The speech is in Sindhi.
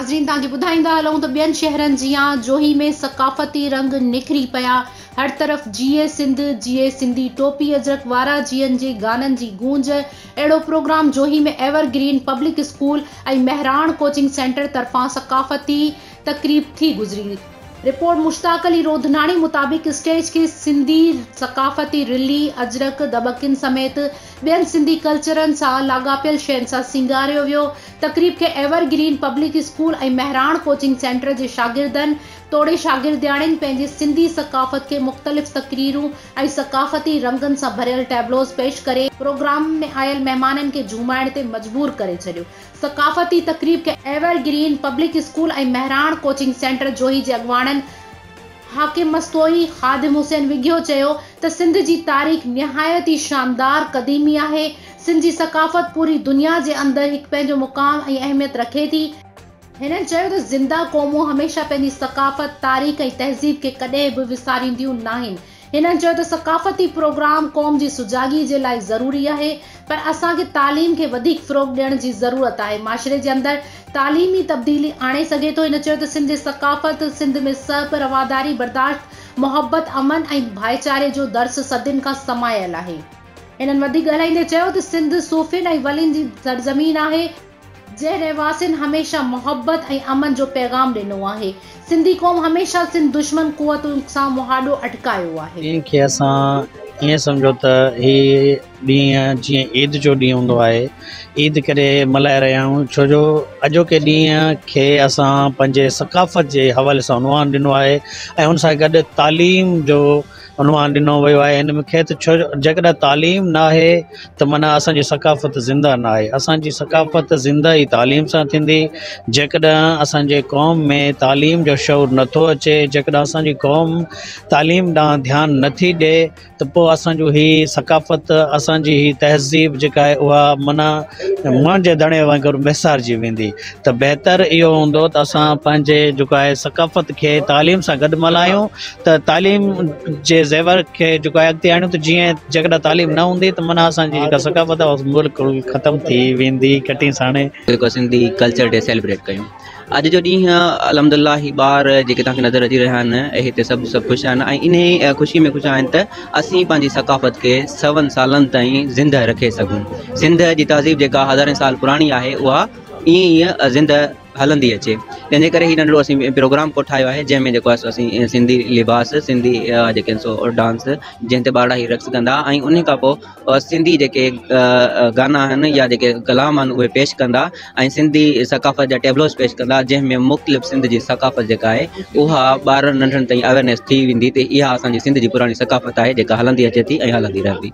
ناظرين توهان کي ٻڌائيندا هلون ته ٻين شهرن جيان جوهي ۾ ثقافتي رنگ نکري پيا، هر طرف جيئي سنڌ جيئي سنڌي ٽوپي اجرڪ وارا جيئن جي گانن جي گونج، اهڙو programme Johi ۾ evergreen public school ۽ Mehran coaching centre طرفان ثقافتي تقريب ٿي گذري. رپورٽ مشتاق علي روڌناڻي مطابق اسٽيج کي سنڌي ثقافتي رلي، اجرڪ، دٻڪين سميت ٻين سنڌي ڪلچرن سان لاڳاپيل شين سان سينگاريو ويو. تقريب کي evergreen public school ۽ Mehran coaching centre جي شاگردن توڙي شاگردياڻين پنهنجي سنڌي ثقافت کي مختلف تقريرون ۽ ثقافتي رنگن سان ڀريل ٽيبلوز پيش ڪري پروگرام ۾ آيل مهمانن کي جهومائڻ تي مجبور ڪري ڇڏيو. ثقافتي تقريب کي evergreen public school ۽ Mehran coaching centre Johi جي اڳواڻن حاڪم مستوئي، خادم حسين وگهيو چيو ته سنڌ جي تاريخ نهايت ئي شاندار قديمي آهي، سنڌ جي ثقافت پوري دنيا جي اندر هڪ پنهنجو مقام ۽ اهميت رکي ٿي. هنن چيو ته زنده قومون هميشه پنهنجي ثقافت، تاريخ ۽ تهذيب کي ڪڏهن به وسارينديون ناهن. هنن چيو ته ثقافتي پروگرام قوم جي سجاڳي جي لاء ضروري آهي پر اسان کي تعليم کي وڌيڪ فروغ ڏيڻ جي ضرورت آهي، معاشري جي اندر تعليم ئي تبديلي آڻي سگهي ٿو. هن چيو ته سنڌ جي ثقافت سنڌ ۾ سهپ، رواداري، برداشت، محبت، امن ۽ ڀائيچاري جو درس صدين کان سمايل آهي. هنن وڌيڪ ڳالهائيندي چيو ته سنڌ صوفين ۽ ولين جي سرزمين آهي، جنهن رهواسين هميشه محبت ۽ امن جو پيغام ڏنو آهي. سنڌي قوم هميشه سنڌ دشمن قوتن سان مهاڏو اٽڪايو آهي. ڏينهن کي اسان ائين سمجهو ته هي ڏينهن جيئن عيد جو ڏينهن هوندو آهي، عيد ڪري ملهائي رهيا آهيون، ڇو جو اڄوڪي ڏينهن کي اسان پنهنجي ثقافت جي حوالي سان عنوان ڏنو آهي ۽ ان سان گڏ تعليم جو عنوان ڏنو ويو آهي. هن ۾ کي ته ڇو جيڪڏهن تعليم نه آهي ته معنيٰ اسان جي ثقافت زنده نه آهي. اسان جي ثقافت زنده ئي تعليم سان ٿيندي. جيڪڏهن اسان جي قوم ۾ تعليم جو شعور نٿو اچي، جيڪڏهن اسان جي قوم تعليم ڏانهن ڌيان نٿي ڏي ته پوء اسان جو هي ثقافت، اسان جي هي تهذيب جيڪا آهي اها معنيٰ مئن جي دڙي وانگر ميسارجي ويندي. ته بهتر اهو هوندو ته اسان پنهنجي جيڪو آهي ثقافت کي تعليم سان گڏ ملهايون ته تعليم جي زيور کي جيڪو آهي اڳتي آڻيون ته جيئن جيڪڏهن تعليم نه هوندي ته معنيٰ اسان جي جيڪا ثقافت آهي اها بلڪل ختم ٿي ويندي ڪٽي ساڻي. جيڪو سنڌي ڪلچر ڊي سيلبريٽ ڪيون اڄ جو ڏينهن الحمد الله هي ٻار جيڪي توهان کي نظر اچي رهيا آهن اهي هتي سڀ سڀ خوش آهن ۽ انهي خوشي ۾ خوش آهن ته اسين پنهنجي ثقافت کي سون سالن تائين زنده رکي سگهون سنڌ جي تهذيب جيڪا هزارين سال پراڻي آهي اها ائين ئي زنده هلندي اچي تنهن جي ڪري هي ننڍڙو اسين پروگرام ڪوٺايو آهي جنهن ۾ جيڪو آهي سو اسين سنڌي لباس سنڌي جيڪي آهن سو ڊانس جنهن تي ٻارڙا هي رقص ڪندا ۽ ان کان پوء سنڌي جيڪي گانا آهن يا جيڪي ڪلام آهن اهي پيش ڪندا ۽ سنڌي ثقافت جا ٽيبلوز پيش ڪندا جنهن ۾ مختلف سنڌ جي ثقافت جيڪا آهي اها ٻارن ننڍن تائين اويرنيس ٿي ويندي ته اها اسان جي سنڌ جي پراڻي ثقافت آهي جيڪا هلندي اچي ٿي ۽ هلندي رهندي.